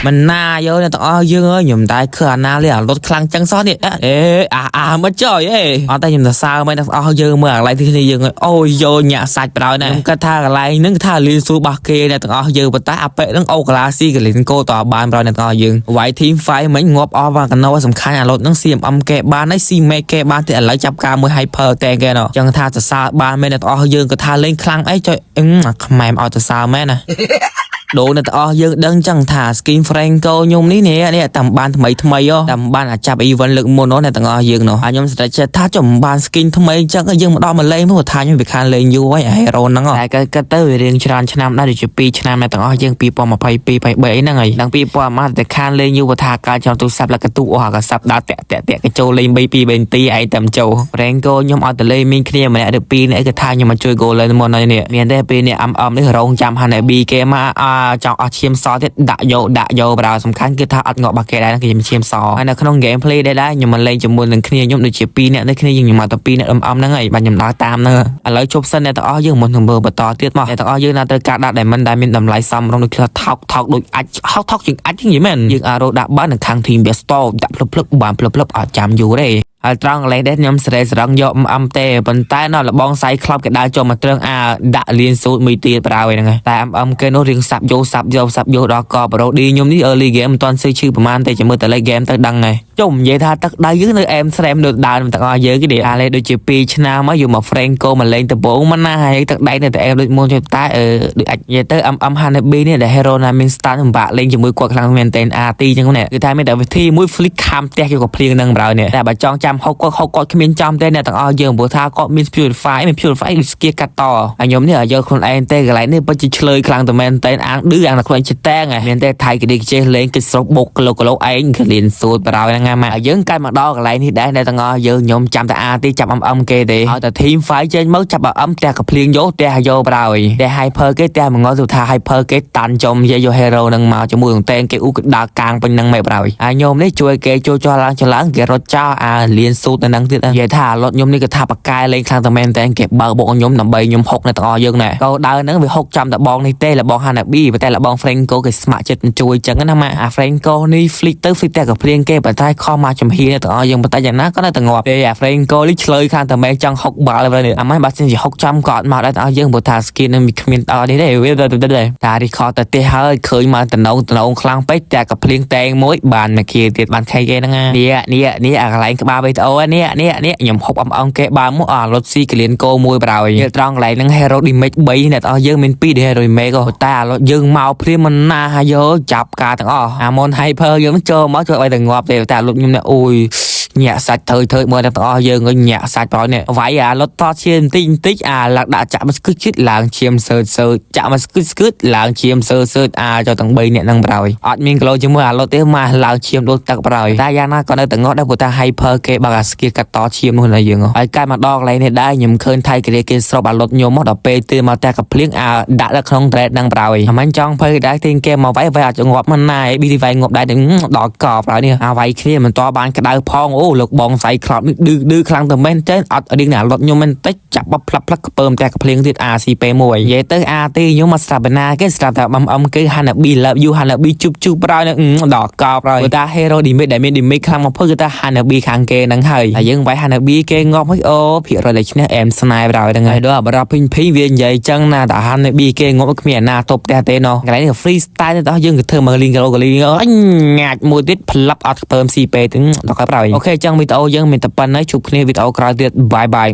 មិនណាយោអ្នកទាំងអស់យើងអើយខ្ញុំតែឃើញអាណាលេអាលុតខ្លាំងចឹងសោះនេះអេអាអាមិនចុយអេអត់តែខ្ញុំសរសើរមែនអ្នកទាំងអស់យើងមើលកន្លែងទីនេះយើងអើយអូយយោញាក់សាច់ប្រោយណាខ្ញុំគិតថាកន្លែងហ្នឹងថាលីស៊ូរបស់គេអ្នកទាំងអស់យើងប៉ុន្តែអាប៉ែហ្នឹងអូកាឡាស៊ីកលិនកោតបានប្រោយអ្នកទាំងអស់យើងវាយ team fight មិញងាប់អស់បានកណោសំខាន់អាលុតហ្នឹង CMM គេបានហើយ C make គេបានទៀតឥឡូវចាប់ការមួយ hyper តែគេណោះចឹងថាសរសើរបានមែនអ្នកទាំងអស់យើងក៏ថាលេងខ្លាំងអីចុយអឹងខ្មែរឲ្យសរសើរមែនណា ដូរអ្នកទាំងអស់យើងដឹងចឹងថា skin Franco ខ្ញុំនេះនេះនេះតាមបានថ្មីថ្មីហ៎តាមបានអាចចាប់ event លើកមុនហ៎អ្នកទាំងអស់យើងនោះហើយខ្ញុំស្ដេចចិត្តថាចំបាន skin ថ្មីចឹងយើងមកដល់មកលេងព្រោះថាខ្ញុំវាខានលេងយូរហើយ hero ហ្នឹងតែក៏គិតទៅវារៀងច្រើនឆ្នាំដែរដូចជា2ឆ្នាំអ្នកទាំងអស់យើង2022 23អីហ្នឹងហើយដល់2000មកតែខានលេងយូរព្រោះថាកាលចាំទូរស័ព្ទលកទូអស់អាកសាប់ដើរតាក់តាក់តាក់កចូលលេង3 2 3នាទីឯងតាមចូល Franco ខ្ញុំឲ្យទៅលេងមានគ្នាម្នាក់ឬពីរនាក់គឺថាខ្ញុំមកជួយ goal លេងមុនហើយនេះមានទេពេលនេះអំអំនេះរងចាំ Hanabi គេមកអាចង់អស់ឈាមសទៀតដាក់យកដាក់យកប្រើសំខាន់គឺថាអត់ងាប់បាក់គេដែរគឺខ្ញុំឈាមសហើយនៅក្នុង gameplay ដែរដែរខ្ញុំមកលេងជាមួយនឹងគ្នាខ្ញុំដូចជា2នាក់នេះគ្នាយើងខ្ញុំមកតែ2នាក់អំអំហ្នឹងហើយបាទខ្ញុំដើរតាមហ្នឹងឥឡូវជប់សិនអ្នកទាំងអស់យើងមុននឹងមើលបន្តទៀតមកអ្នកទាំងអស់យើងណាត្រូវការដាក់ diamond ដែលមានតម្លៃសមរម្យដូចថាថោកថោកដូចអាចថោកថោកជាងអាចហ្នឹងយីមែនយើងអាចរកដាក់បាននៅខាង team Best ដាក់ភ្លឹបភ្លឹបបានភ្លឹបភ្លឹបអត់ចាំយូរទេហើយត្រង់កន្លែងនេះខ្ញុំស្រេស្រឹងយកអំទេប៉ុន្តែនៅលបងសៃក្លប់គេដើរចូលមកត្រឹងអាដាក់លៀនសូតមួយទៀតប្រើហ្នឹងតែអំអំគេនោះរៀងសាប់យោសាប់យោសាប់យោដល់កប្រូឌីខ្ញុំនេះ early game មិនទាន់ស៊ឺឈឺប្រហែលទេចាំមើលតែ late game ទៅដឹងហើយចុំនិយាយថាទឹកដៅយើងនៅអែមស្រែមដូចដើមទាំងអស់យើងគេនេះអាលេដូចជា2ឆ្នាំមកយកមក Franco មកលេងដំបងមកណាហើយទឹកដៃនៅតែអែមដូចមុនចុះតែអឺដូចអាចនិយាយទៅអំអំ Hanabi នេះដែល hero ណាមាន start ពិបាកលេងជាមួយគាត់ខ្លាំងមែនតើ RT ចឹងនេះគឺថាមានតែវិធីមួយ flick ខាំផ្ទះយកក៏ភ្លៀងនឹងប្រហើយនេះតែបើចង់ចាំហុកគាត់ហុកគាត់គ្មានចំទេអ្នកទាំងអស់យើងព្រោះថាគាត់មាន purify មាន purify គឺស្គៀកាត់តហើយខ្ញុំនេះឲ្យយកខ្លួនឯងទេកន្លែងនេះពិតជាឆ្លើយខ្លាំងតែមែនតើអាងឌឺអាងតែខ្លួនចិត្តតែងមានតែថៃគេចេះលេងគឺស្រុកបុកគីឡូគីឡូឯងគឺលៀនសួតប្រហើយហ្នឹងម៉ាយើងកាត់មកដល់កន្លែងនេះដែរអ្នកទាំងអស់យើងខ្ញុំចាំតែអាទីចាប់អំអំគេទេឲ្យតែ team fight ចេញមកចាប់អំផ្ទះកភ្លៀងយកផ្ទះយកប្រហើយតែ hyper គេផ្ទះមកងល់ទៅថា hyper គេតាន់ចំយកយក hero នឹងមកជាមួយនឹងតែងគេអ៊ូគឺដើរកាងពេញនឹងមិនប្រហើយហើយខ្ញុំនេះជួយគេចូលចោះឡើងចឡើងគេរត់ចោលអាលៀនស៊ូតនៅនឹងទៀតនិយាយថាលត់ខ្ញុំនេះគឺថាបកែលេងខ្លាំងតែមែនតែគេបើកបុកខ្ញុំដើម្បីខ្ញុំហុកនៅទាំងអស់យើងណែកោដើហ្នឹងវាហុកចាំតែបងនេះទេលបង Hanabi ប៉ុន្តែលបង Franco គេស្ម័គ្រចិត្តជួយចឹងណាម៉ាអា Franco នេះ flick ទៅ flick តែក៏ភ្លៀងគេប៉ុន្តែខំមកចំហៀទាំងអស់យើងប៉ុន្តែយ៉ាងណាក៏នៅតែងាប់ទេអា Franco នេះឆ្លើយខាងតែមែចង់ហុកបាល់វិញនេះអាម៉េចបើសិនជាហុកចំក៏អត់មកដែរទាំងអស់យើងព្រោះថា skin នឹងវាគ្មានអត់នេះទេវាតែ record ទៅទេហើយឃើញមកតំណងតំណងខ្លាំងពេកតែក៏ភ្លៀងតែងមួយបានមកគេទៀតបានខៃគេហ្នឹងនេះនេះនេះអាកន្លែងក្បាលវីដេអូនេះនេះនេះខ្ញុំហុកអំអងគេបានមកអាលុតស៊ីកលៀនកោមួយប្រហើយត្រង់កន្លែងហ្នឹង hero damage 3អ្នកទាំងអស់យើងមាន2 hero damage តែអាលុតយើងមកភ្លាមមិនណាហើយយោចាប់ការទាំងអស់អាមុន hyper យើងចូលមកជួយឲ្យតែងាប់ទេតែលុតខ្ញុំនេះអូយញាក់សាច់ធ្វើធ្វើមើលទាំងអស់យើងញាក់សាច់ប្រយនេះវាយអាលុតតឈាមបន្តិចបន្តិចអាឡើងដាក់ចាក់មកស្គឹតជិតឡើងឈាមសើសើចាក់មកស្គឹតស្គឹតឡើងឈាមសើសើអាចចូលទាំង3នាក់ហ្នឹងប្រយអត់មានគីឡូជាមួយអាលុតទេមកឡើងឈាមដូចទឹកប្រយតែយ៉ាងណាក៏នៅតែងាត់ដែរព្រោះថា hyper គេបើអាស្គីកាត់តឈាមនោះណាយើងហើយកាត់មកដល់កន្លែងនេះដែរខ្ញុំឃើញថៃគេគេស្របអាលុតខ្ញុំមកដល់ពេលទឿមកតែកភ្លៀងអាដាក់នៅក្នុង thread ហ្នឹងប្រយអាមិនចង់ភ័យដែរទីគេមកវាយវាយអាចងាប់មិនណា BT វាយងាប់ដែរដល់កប្រយនេះអាវាយគ្នាមិនតបានក្តៅផងអូលោកបងសៃខ្លោតនេះឌឺឌឺខ្លាំងទៅមែនទេអត់រៀងអាលុតខ្ញុំមែនតិចចាប់បផ្លាប់ផ្លាប់ខ្ពើមតែកភ្លៀងទៀត ACP1 និយាយទៅ AT ខ្ញុំមកស្រាប់ណាគេស្រាប់តែបំអឹមគេ Hanabi love you Hanabi ជប់ជប់ប្រយដល់កោប្រយព្រោះតា hero damage ដែលមាន damage ខ្លាំងបំផុតគឺតា Hanabi ខាងគេហ្នឹងហើយហើយយើងវាយ Hanabi គេងាប់ហើយអូភាគរយដែលឈ្នះអែមស្នេហ៍ប្រយហ្នឹងហើយដល់បរោះភីងភីងវានិយាយចឹងណាតា Hanabi គេងាប់គ្មានអាណាទប់ផ្ទះទេណោះកន្លែងនេះ free style ទៅដល់យើងក៏ធ្វើមកលីងគីឡូកលីអញងាច់មួយទៀតផ្លាប់អត់ខ្ពើមស៊ីពេទៅដល់កប្រយ OK ចឹងវីដេអូយើងមានតែប៉ុណ្្នេះជួបគ្នាវីដេអូក្រោយទៀត bye bye.